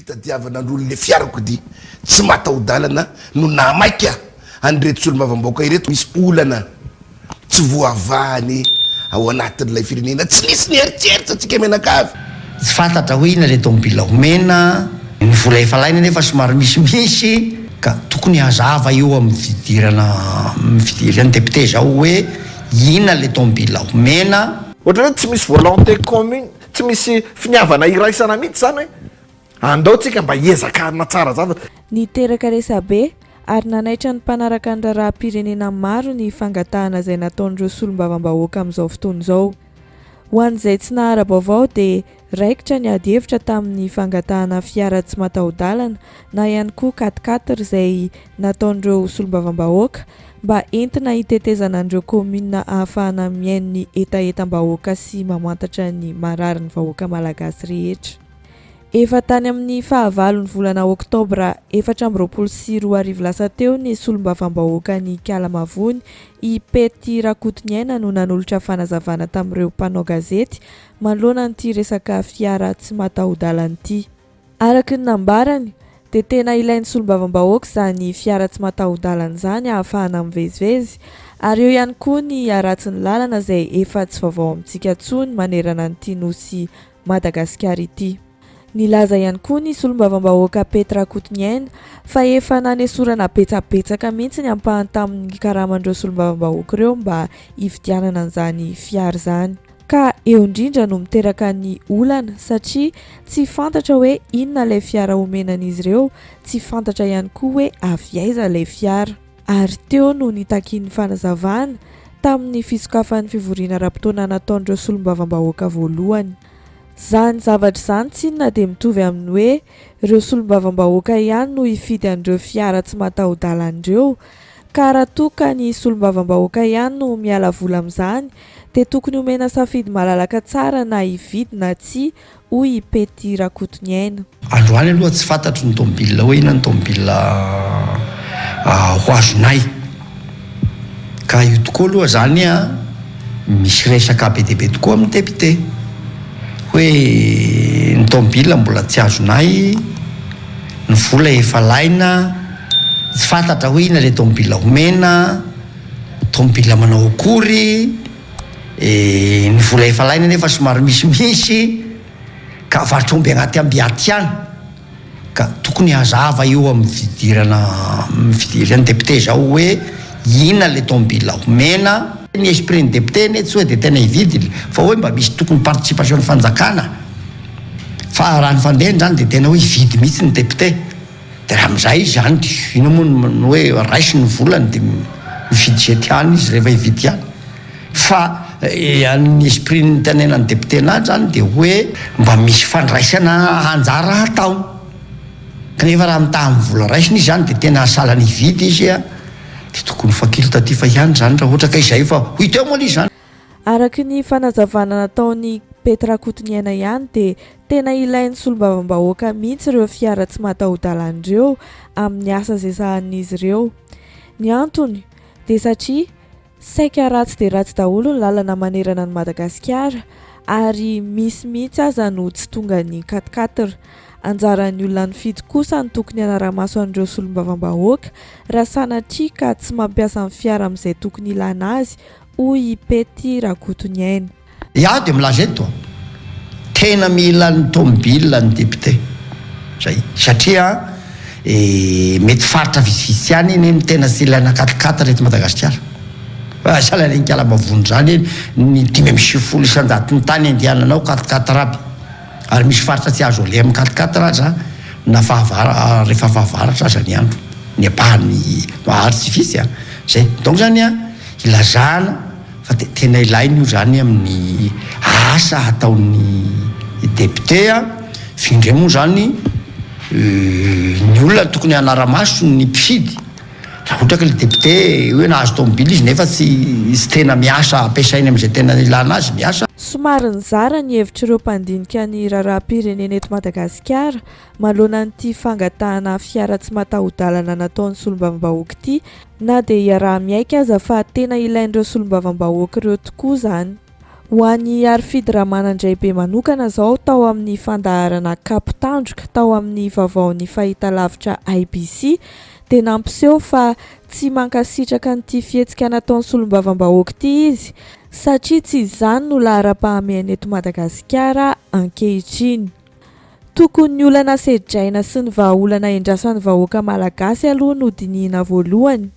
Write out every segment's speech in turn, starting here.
Fitadiavana ny olona fiarakodia tsy mataho-dalana no nahamaika an'ireto solombavambahoaka ireto. Misy olana tsy voavahany ao anatin'ilay firenena. Tsy nisy nieritreritra antsika mianakavy. Tsy fantatra hoe inona ilay tomobila omena, ny vola efa alaina anefa somary misimisy ka tokony hazava eo amin'ny fidirana amin'ny fidiran'ny député izao hoe inona ilay tomobila omena. Ohatran'ny hoe tsy misy volonté commune, tsy misy finiavana iraisana mihitsy izany hoe andao tsika mba hiezaka hanatsara zavatra. Niteraka resabe ary nanaitra ny mpanaraka ny raharaham-pirenena maro ny fangatahana izay nataon'ireo solombavambahoaka amin'izao fotoana izao. Ho an'izay tsy nahara-baovao dia raikitra ny ady hevitra tamin'ny fangatahana fiara tsy mataho-dalana na ihany koa quatre-quatre izay nataon'ireo solombavambahoaka mba entina hitetezana an'ireo kaominina ahafahana mihaino ny hetahetam-bahoaka sy mamantatra ny marary ny vahoaka malagasy rehetra. Efa tany amin'ny fahavalon'ny volana oktobra 2024 lasa teo ny solombavambahoakan'i Ikalamavony, i Pety Rakotoniaina no nanolotra fanazavana tamin'ireo mpanao gazety manoloana an'ity resaka fiara tsy mataho-dalana ity. Araka ny nambarany dia tena ilain'ny solombavambahoaka izany fiara tsy mataho-dalana izany ahafahana mivezivezy ary eo ihany koa ny haratsin'ny lalana izay efa tsy vaovao amintsika intsony manerana an'ity nosy Madagasikara ity. Nilaza ihany koa ny solombavambahoaka Pety Rakotoniaina fa efa nanesorana betsabetsaka mihitsy ny ampahany tamin'ny karaman'ireo solombavambahoaka ireo mba hividianana an'izany fiara izany. Ka eo indrindra no miteraka ny olana satria tsy fantatra hoe inona ilay fiara omena an'izy ireo, tsy fantatra ihany koa hoe avy aiza ilay fiara. Ary teo no nitakiany fanazavana, tamin'ny fisokafan'ny fivoriana ara-potoana nataon'ireo solombavambahoaka voalohany. Izany zavatra izany tsinona dia mitovy amin'ny hoe ireo solombavambahoaka ihany no hifidy an'ireo fiara tsy mataho-dalana ireo, ka raha toa ka ny solombavambahoaka ihany no miala vola amin'izany dia tokony homena safidy malalaka tsara na hividy na tsia hoy i Pety Rakotoniaina. Androany aloha tsy fantatro ny tomobile hoe inona ny tomobile ho azonay ka io tokoa aloha zany an misy resaka be dia be tokoa amin'ny député hoe ny tomobile mbola tsy azonay, ny vola efa alaina, tsy fantatra hoe inona le tomobile homena, tomobile manao akory. E, ny vola efa alaina nefa somary misimisy ka varotr'omby agnaty ambiaty ihany ka tokony hazava eo amin'ny fidirana amin'ny fidiran'ny député zao hoe inona le tomobile homena. Ny esprit ny député anie tsy hoe de tena hividy fa hoe mba misy tokony participation ny fanjakana fa raha ny fandehany zany de tena hoe hividy mihitsy ny député. De raha amin'izay izy zany de inona moa no hoe raisiny ny volany de mifidy izay tiany izy rehefa hividy ihany. Fa ny esprit nitenenan'ny député anahy zany de hoe mba misy fandraisana anjara atao. Kanefa raha mitaha amin'ny vola raisiny izy zany de tena sahala ny hividy izy a, de tokony facultatif ihany zany raha ohatra ka izay fa ho hita eo moa le izy zany. Araka ny fanazavana nataon'i Pety Rakotoniaina ihany dia tena ilain'ny solombavambahoaka mihitsy ireo fiara tsy mataho-dalana ireo amin'ny asa izay sahanin'izy ireo. Ny antony dia satria saika ratsy dia ratsy daholo ny lalana manerana an'i Madagasikara ary misy mihitsy aza no tsy tongan'ny quatre-quatre. Anjaran'ny olona nifidy kosa no tokony hanara-maso an'ireo solombavambahoaka raha sanatria ka tsy mampiasa ny fiara amin'izay tokony ilana azy hoy i Pety Rakotoniaina. Iah dia milaza eto a! Tena mila ny tomobile ny député zay satria mety faritra vitsivitsy ihany anie no tena tsy ilaina quatre quatre eto Madagasikara fa sahala ireny Ikalamavony izany ny 95 isan-jaton'ny tany andehananao quatre quatre aby ary misy faritra tsy azo aleha amin'ny quatre quatre aza na fahavara rehefa fahavaratra aza ny andro ny ampahany ary tsy vitsy a! Zay donc zany a! Ilazana fa dia tena ilaina io izany amin'ny asa ataon'ny député a, fa indray moa izany ny olona tokony hanara-maso ny mpifidy, raha ohatra ka ilay député hoe nahazo tomobile izy nefa tsy tsy tena miasa ampiasainy amin'izay tena ilana azy ny asa. Somary nizara ny hevitr'ireo mpandinika ny raharaham-pirenena eto Madagasikara manoloana an'ity fangatahana fiara tsy mataho-dalana nataon'ny solombavambahoaka ity Na dia iaraha-miaiky aza fa tena ilain'ireo solombavambahoaka ireo tokoa izany. Ho an'i Harifidy Ramanandraibe manokana izao tao amin'ny fandaharana Kapo Tandroka tao amin'ny vaovaon'ny fahitalavitra IBC dia nampiseho fa tsy mankasitraka an'ity fihetsika nataon'ny solombavambahoaka ity izy satria tsy izany no laharam-pahamehana eto Madagasikara ankehitriny. Tokony ny olana sedraina sy ny vahaolana endrasan'ny vahoaka malagasy aloha no dinihina voalohany.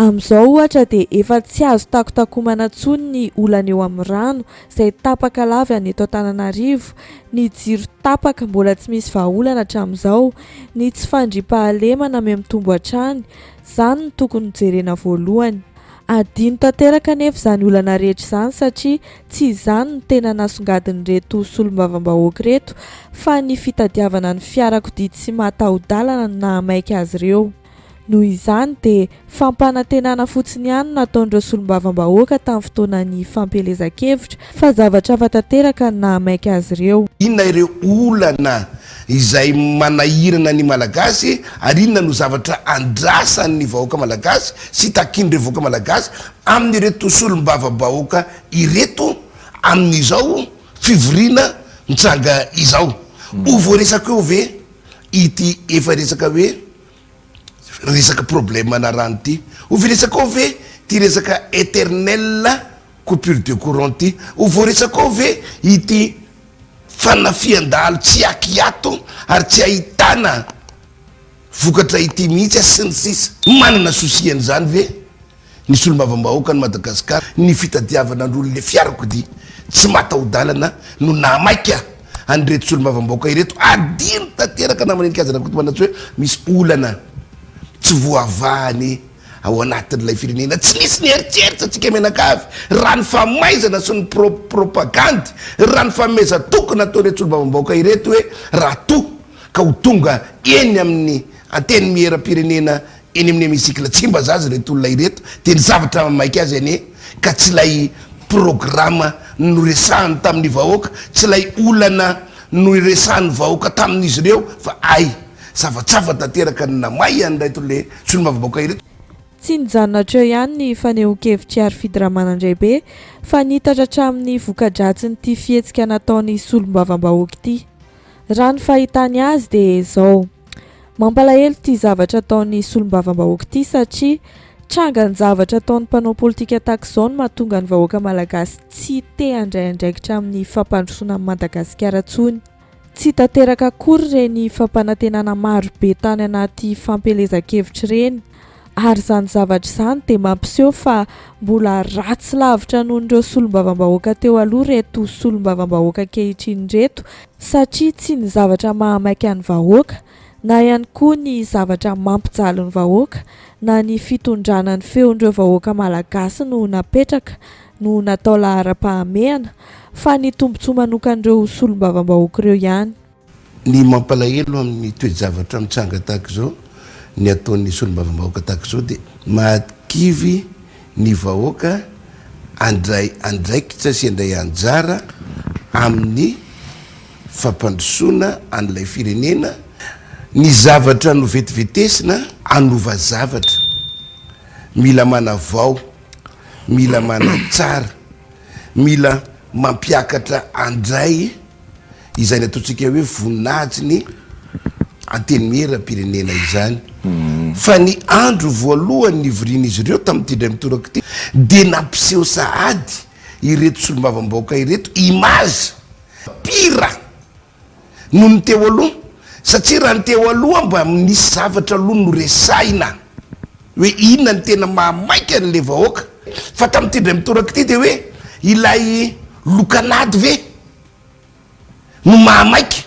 Amin'izao ohatra dia efa tsy azo takotakomana intsony ny olana eo amin'ny rano izay tapaka lava ny eto Antananarivo, ny jiro tapaka mbola tsy misy vahaolana hatramin'izao, ny tsy fandriampahalemana mihamitombo hatrany. Izany no tokony hojerena voalohany. Adino tanteraka anefa izany olana rehetra izany satria tsy izany no tena nasongadin'ireto solombavambahoaka ireto fa ny fitadiavana ny fiarakodia tsy mahataho-dalana no nahamaika azy ireo. Noho izany dia fampanantenana fotsiny ihany no nataon'ireo solombavambahoaka tamin'ny fotoanan'ny fampielezan-kevitra fa zavatra hafa tanteraka no nahamaika azy ireo. Inona ireo olana izay manahirana ny Malagasy ary inona no zavatra andrasan'ny vahoaka Malagasy sy takian'ireo vahoaka Malagasy amin'ireto solombavambahoaka ireto amin'izao fivoriana mitranga izao? Ho voaresaka eo ve ity efa resaka hoe resaka problème ana rano ty? Ho voaresaka ao ve ty resaka eternel coupure de courant ty? Ho voaresaka ao ve ity fanafihan-dahalo tsy akiato ary tsy ahitana vokatra ity mihitsy sy ny sisa? Manana souci an'izany ve ny solombavambahoakan'i Madagasikara, ny fitadiavana ny olona fiarakodia tsy mataho-dalana no nahamaika an'ireto solombavambahoaka ireto. Adino tanteraka namana Heninkaja Rakotomanantsoa hoe misy olana tsy voavahany ao anatin'ilay firenena. Tsy nisy nieritreritra antsika mianakavy raha ny famaizana sy ny propagandy, raha ny fanomezan-toky nataon'ireto solombavambahoaka ireto hoe raha toa ka ho tonga eny amin'ny antenimieram-pirenena Eny amin'ny hémicycle Tsimbazaza ireto olona ireto dia ny zavatra maika azy anie ka tsy ilay programa noresahany tamin'ny vahoaka, tsy ilay olana noresahan'ny vahoaka tamin'izy ireo fa hay zava-tsafa tanteraka ny namay an'ireto le solombavambahoaka ireto. Tsy nijanona hatreo ihany ny fanehoan-kevitr'i Harifidy Ramanandraibe fa nitatra hatramin'ny voka-dratsin'ity fihetsika nataon'ny solombavambahoaka ity. Raha ny fahitany azy dia izao, mampalahelo ity zavatra ataon'ny solombavambahoaka ity satria trangan-javatra ataon'ny mpanao politika tahaka izao no mahatonga ny vahoaka malagasy tsy te handray andraikitra amin'ny fampandrosoana an'i Madagasikara intsony. Tsy tanteraka akory ireny fampanantenana maro be tany anaty fampielezan-kevitra ireny. Ary izany zavatra izany dia mampiseho fa mbola ratsy lavitra noho ireo solombavambahoaka teo aloha ireto solombavambahoaka ankehitriny ireto satria tsy ny zavatra mahamaika ny vahoaka na ihany koa ny zavatra mampijaly ny vahoaka na ny fitondrana ny feon'ireo vahoaka malagasy no napetraka no natao laharam-pahamehana fa ny tombontsoa manokan'ireo solombavambahoaka ireo ihany. Ny mampalahelo amin'ny toe-javatra mitranga tahaka izao, ny ataon'ny solombavambahoaka tahaka izao dia mahakivy ny vahoaka handray andraikitra sy handray anjara amin'ny fampandrosoana an'ilay firenena. Ny zavatra novetivetesina hanova zavatra, mila manavao, mila manatsara, mila mampiakatra handray izany ataontsika hoe voninahitry ny Antenimieram-pirenena izany. Fa ny andro voalohany nivorian'izy ireo tamin'ity indray mitoraka ity dia nampiseho sahady ireto solombavambahoaka ireto image pire noho ny teo aloha satria raha ny teo aloha mba nisy zavatra aloha noresahina hoe inona ny tena mahamaika an'ilay vahoaka fa tamin'ity indray mitoraka ity dia hoe ilay lokanady ve no mahamaika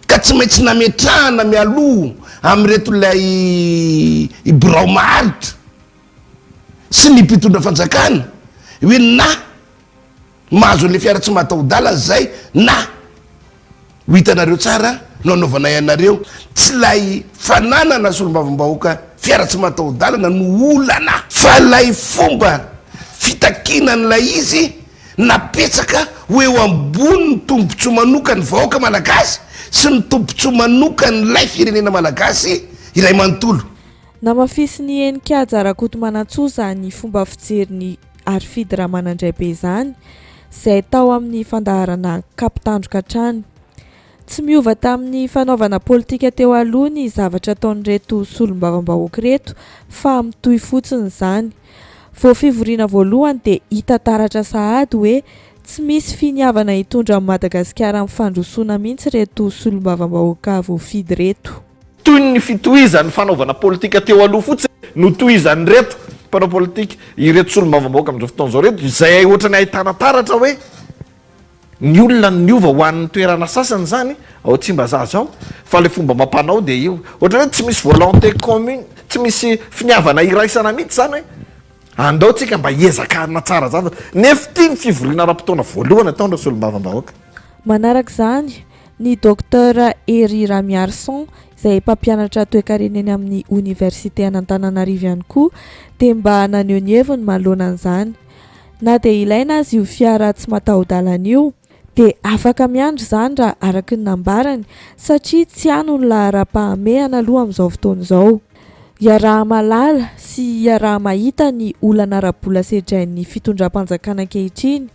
ka tsy maintsy nametrahana mialoha amin'ireto ilay birao maharitra sy ny mpitondra fanjakana hoe na Mahazo an'ilay fiara tsy mataho-dalana izay na ho hitanareo tsara no anaovanay anareo. Tsy ilay fananana solombavambahoaka fiara tsy mataho-dalana no olana fa ilay fomba fitakiana an'ilay izy napetsaka ho eo ambonin'ny tombotsoa manokan'ny vahoaka malagasy sy ny tombotsoa manokan'ilay firenena malagasy iray manontolo. Namafisin'i Heninkaja Rakotomanantsoa izany fomba fijeriny Harifidy Ramanandraibe izany. izay tao amin'ny fandaharana Kapitandroka hatrany. Tsy miova tamin'ny fanaovana politika teo aloha ny zavatra ataon'ireto solombavambahoaka ireto fa mitohy fotsiny izany. Vao fivoriana voalohany dia hita taratra sahady hoe tsy misy finiavana hitondra an'i Madagasikara amin'ny fandrosoana mihitsy ireto solombavambahoaka voafidy ireto. Toy ny fitohizan'ny fanaovana politika teo aloha fotsiny no tohizan'ireto mpanao politika ireto solombavambahoaka amin'izao fotoana izao ireto izay ohatran'ny ahitana taratra hoe Ny olona no niova ho an'ny toerana sasany izany ao Tsimbazaza ao fa ilay fomba amam-panao dia io. Ohatran'ny hoe tsy misy volonté commune, tsy misy finiavana iraisana mihitsy izany hoe andao tsika mba hiezaka hanatsara zavatra. Nefa ity ny fivoriana ara-potoana voalohany ataon'ireo solombavambahoaka. Manaraka izany, ny Docteur Hery Ramiarison izay mpampianatra toekarena eny amin'ny oniversite an'Antananarivo ihany koa dia mba naneho ny heviny manoloana an'izany. Na dia ilaina aza io fiara tsy mataho-dalana io, dia afaka miandry izany raha araka ny nambarany, satria tsy any no laharam-pahamehana aloha amin'izao fotoana izao. Iaraha-mahalala sy iaraha-mahita ny olana ara-bola sedrain'ny fitondram-panjakana ankehitriny,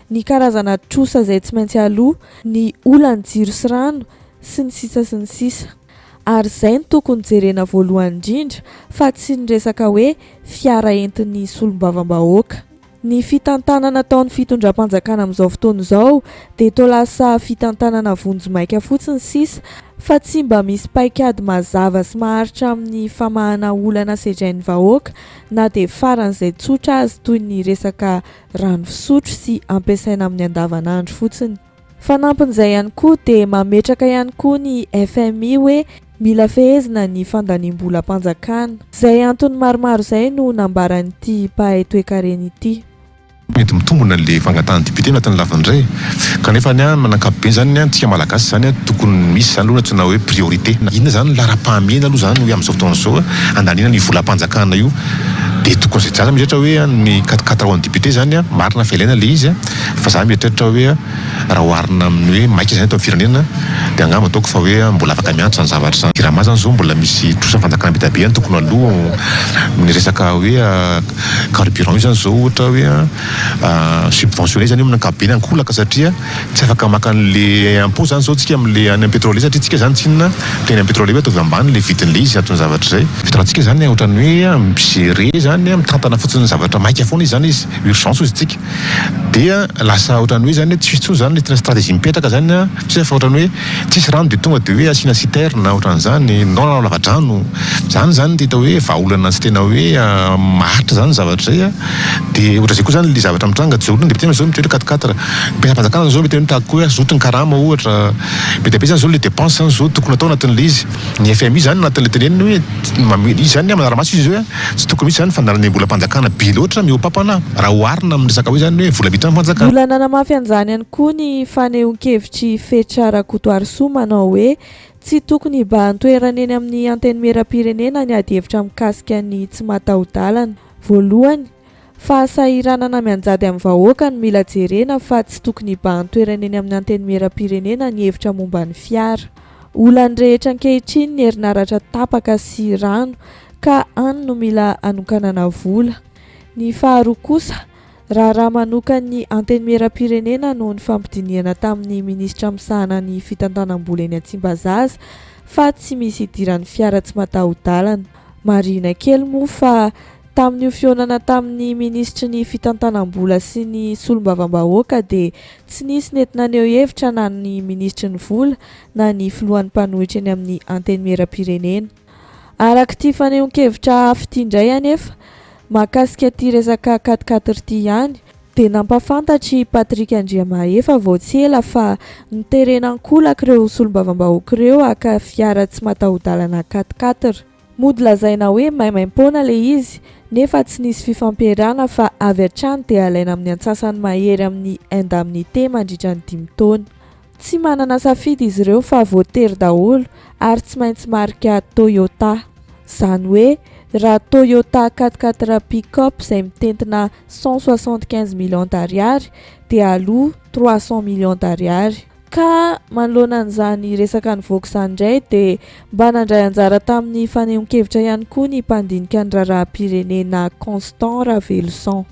ny karazana trosa izay tsy maintsy aloa, ny olan'ny jiro sy rano, sy ny sisa sy ny sisa. Ary izay no tokony jerena voalohany indrindra fa tsy ny resaka hoe fiara entin'ny solombavambahoaka. Ny fitantanana ataon'ny fitondram-panjakana amin'izao fotoana izao dia toa lasa fitantanana vonjimaika fotsiny sisa fa tsy mba misy paikady mazava sy maharitra amin'ny famahana olana sedrain'ny vahoaka na dia faran'izay tsotra azy toy ny resaka rano fisotro sy ampiasaina amin'ny andavanandro fotsiny. Fanampin'izay ihany koa dia mametraka ihany koa ny fmi hoe mila fehezina ny fandaniam-bolam-panjakana. Izay antony maromaro izay no nambaran'ity mpahay toekarena ity. Mety mitombina le fangatahan'ny député anatin'ny lafiny iray kanefa ny amin'ny ankapobeny zany ny tsika malagasy zany tokony misy zany aloha ny antsoina hoe priorité. Inona zany ny laharam-pahamehana aloha zany hoe amin'izao fotoana izao handaniana an'io volam-panjakana io dia tokony izay za mieritreritra hoe ny quatre quatre ho an'ny député zany marina fa ilaina le izy Fa za mieritreritra hoe raha oharina amin'ny hoe maika izany eto amin'ny firenena dia angamba ataoko fa hoe mbola afaka miantso izany zavatra izany. Jirama zany zao mbola misy trosa fanjakana be dia be any tokony aloha ny resaka hoe carburant io zany zao ohatra hoe subventionné zany io amin'ny ankapobeny ankolaka satria tsy afaka maka an'le impôt zany zao tsika amin'le any amin'ny pétrolier satria tsika zany tsinona teny amin'ny pétrolier hoe ataovy ambany le vidin'le izy anton'ny zavatra izay. Fitondrantsika zany ohatran'ny hoe mi-gérer zany mitantana fotsiny zavatra maika foana izy zany izy urgence hozy tsika. Dia lasa ohatran'ny hoe zany hoe tsisy intsony zany le tena stratégie mipetraka zany an, satria efa ohatran'ny hoe tsisy rano dia tonga dia hoe asiana citerne ohatran'izany, ndao hanao lavadrano, zany zany no hita hoe vahaolana tsy tena hoe maharitra zany zavatra izay an, dia ohatran'izay koa zany le zavatra mitranga, tsy olona député zao mety hoe quatre quatre, ny mpiasam-panjakana zao mety hoe mitaky koa hoe azoto ny karama ohatra, be dia be zany zao le dépense zany zao tokony atao anatin'ilay izy, ny FMI zany anatin'ilay teneniny hoe izy zany manara-maso izy hoe Tsy tokony hisy izany fandalanimbolam-panjakana be loatra mihoa-papana raha oharina amin'ny resaka hoe izany hoe vola miditra amin'ny fanjakana. Mbola nanamafy an'izany ihany koa ny fanehoan-kevitr'i Fetra Rakotoarisoa manao hoe tsy tokony hibahan-toerana eny amin'ny Antenimierampirenena ny adihevitra mikasika ny tsy mataho-dalana. Voalohany, fahasahiranana mianjady amin'ny vahoaka no mila jerena fa tsy tokony hibahan-toerana eny amin'ny Antenimierampirenena ny hevitra momba ny fiara. Olan'ny rehetra ankehitriny ny herinaratra tapaka sy rano ka any no mila anokanana vola. Ny faharoa kosa, raharaha manokan'ny Antenimierampirenena noho ny fampidinihana tamin'ny minisitra misahana ny fitantanam-bola eny Tsimbazaza fa tsy misy idiran'ny fiara tsy mataho-dalana. Marihina kely moa fa tamin'io fihaonana tamin'ny minisitry ny fitantanam-bola sy ny solombavambahoaka dia tsy nisy nety naneho hevitra na ny minisitry ny vola na ny filohan'ny mpanohitra eny amin'ny Antenimierampirenena. Araka ity fanehoan-kevitra hafa ity indray anefa, mahakasika ity resaka quatre-quatre ity ihany, dia nampafantatry i Patrick Andriamahefa vao tsy ela fa noterena an-kolaka ireo solombavambahoaka ireo haka fiara tsy mataho-dalana quatre-quatre. Mody lazaina hoe maimaim-poana ilay izy, nefa tsy nisy fifampierana fa avy hatrany dia alaina amin'ny antsasany mahery amin'ny indemnité mandritra ny dimy taona. Tsy manana safidy izy ireo fa voatery daholo ary tsy maintsy marika Toyota. Izany hoe raha Toyota quatre quatre pick-up izay mitentina 175 millions d'ariary dia aloa 300 millions d'ariary. Ka manoloana an'izany resaka nivoaka izany indray dia mba nandray anjara tamin'ny fanehoan-kevitra ihany koa ny mpandinika ny raharaham-pirenena Constant Raveloson.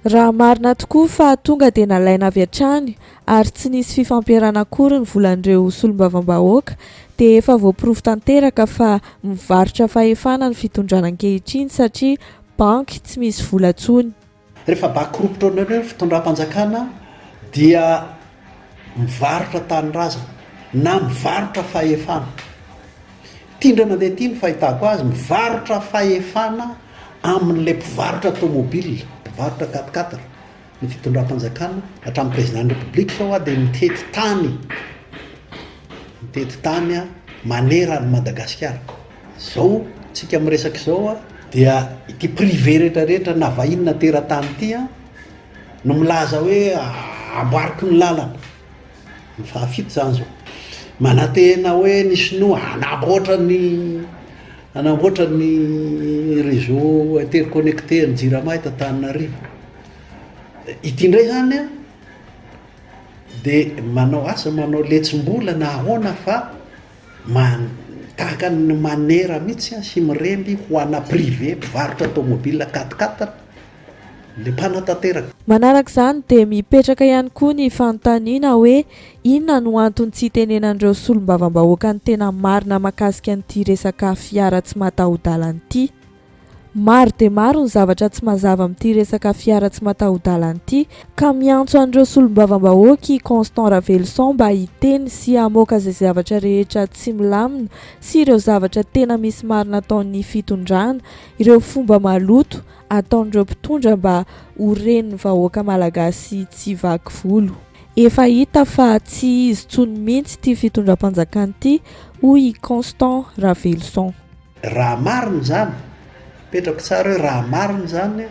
Raha marina tokoa fa tonga dia nalaina avy hatrany ary tsy nisy fifampiarahana akory ny volan'ireo solombavambahoaka dia efa voaporofo tanteraka fa mivarotra fahefana ny fitondrana ankehitriny satria banky tsy misy vola intsony. Rehefa bankrompitra ohatran'ireny ny fitondram-panjakana dia mivarotra tanindrazana na mivarotra fahefana. Ity indray mandeha ity ny fahitako azy, mivarotra fahefana amin'ilay mpivarotra tomobile, mpivarotra quatre quatre ny fitondram-panjakana, hatramin'ny président-n'ny République izao aho dia mitety tany, mitety tany aho manerana an'i Madagasikara. Izao tsika miresaka izao dia ity privé rehetra rehetra na vahiny na teratany ity no milaza hoe amboariko ny lalana. Ny fahafito izany izao. Manantena hoe ny sinoa hanamboatra ny hanamboatra ny réseau interconnecté an'ny Jirama eto Antananarivo. Ity indray izany an, dia manao asa manao letsim-bola na ahoana fa man- tahaka ny manera mihitsy sy miremby ho ana privé mpivarotra tomobile quatre quatre. Le mpanatanteraka. Manaraka izany dia mipetraka ihany koa ny fanontaniana hoe inona no antony tsy itenenan'ireo solombavambahoaka ny tena marina makasika an'ity resaka fiara tsy mataho-dalana ity. Maro dia maro ny zavatra tsy mazava amin'ity resaka fiara tsy mataho-dalana ity ka miantso an'ireo solombavambahoaka i Constant Raveloson mba hiteny sy hamoaka izay zavatra rehetra tsy milamina sy ireo zavatra tena misy marina ataon'ny fitondrana, ireo fomba maloto ataon'ireo mpitondra mba ho ren'ny vahoaka malagasy tsy vaky volo. Efa hita fa tsy izy tsony mintsy ity fitondram-panjakana ity hoy i Constant Raveloson. Raha marina izany, apetrako tsara hoe raha marina izany,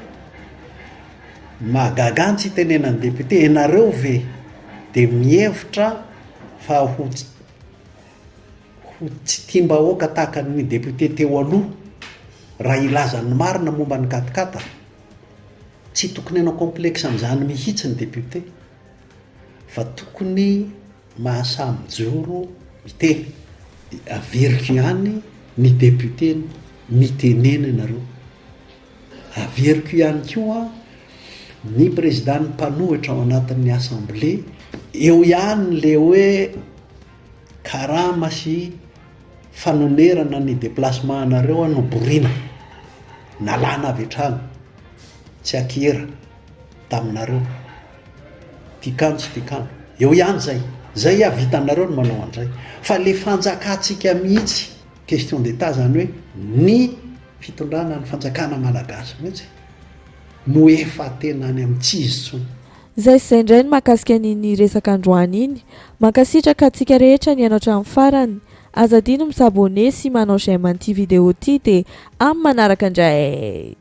mahagaga antsy itenenan'ny député, ianareo ve dia mihevitra fa ho Ho tsy tiam-bahoaka tahaka ny député teo aloha raha hilaza ny marina momba ny katkata. Tsy tokony hanao complexe amin'izany mihitsy ny député fa tokony mahasahy mijoro miteny. Averiko ihany ny député mitenena ianareo. Averiko ihany koa ny président-n'ny mpanohitra ao anatin'ny assemblée, eo ihany le hoe Karama sy fanonerana ny déplacement anareo no borina, nalana avy hatrany, tsy akiera taminareo, tikano tsy tikano, eo ihany zay, zay ah vitanareo ny manao an'izay, fa le fanjakantsika mihitsy, question d'état zany hoe ny fitondrana ny fanjakana malagasy mihitsy no efa tena any amin'ny tsy izy tsony. Zay sy zay indray ny mahakasika an'iny resaka androany iny. Mankasitraka antsika rehetra nihaino hatramin'ny farany. Aza adino mi s'abonner sy manao j'aime an'ity vidéo ity dia amin'ny manaraka indray!